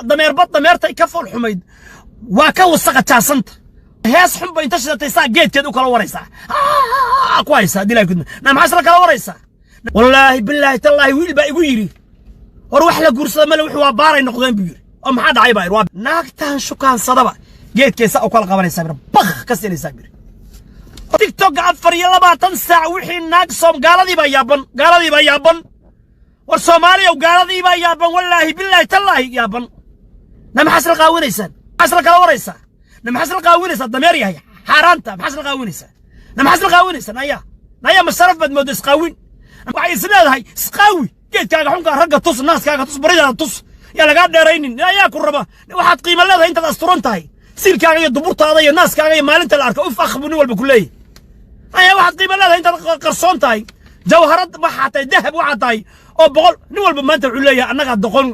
Dameerba dameertay ka fool xumayd waa ka wasaqa jaasanta. Hees xun ba inta shidatay saa geedkeed u kala waraysaa ku haysaa dilaa gudma na maxaa isla kala waraysaa? Wallaahi billaahi tallaahi, wiil baa igu yidhi, "War wax la guursada male, wuxuu waa baaray noqdeen," buu yidhi. Oo maxaa dhacay baa yidhi. Waa naagtan shukaansadaba geedkeesa u kala qabanaysaa bir bakh ka siinaysaa bir. TikTok 24 saac wixii naag soom, gaaladii baa yaaban, gaaladii baa yaaban. War Soomaaliyow, gaaladii baa yaaban, wallaahi billaahi tallaahi yaaban. Na maxaa isla qaawinaysaan? Maxaa isla kala waraysaa? Na maxaa isla qaawinaysaa? Dameer yahay xaaraanta, maxaa isla qaawinaysaa? Na maxaa isla qaawinaysaa? Naya naya, ma sharaf baad moodda isqaawin? Waxay is leedahay isqaawi, geedkaaga xunkaa ragga tus, naaskaaga tus, baridaada tus, yaa lagaa dheeraynin. Ayaa ku raba? Waxaad qiimo leedahay intaad asturan tahay. Siilkaaga iyo duburtaada iyo naaskaaga iyo maalinta la arko uf akh buu nin walba ku leeyahay. Ayaa waxaad qiimo leedahay intaad qarsoon tahay. Jawharad waxaa tahay, dahab waxaa tahay oo boqol. Nin walba maanta wuxuu leeyahay annagaa doqon.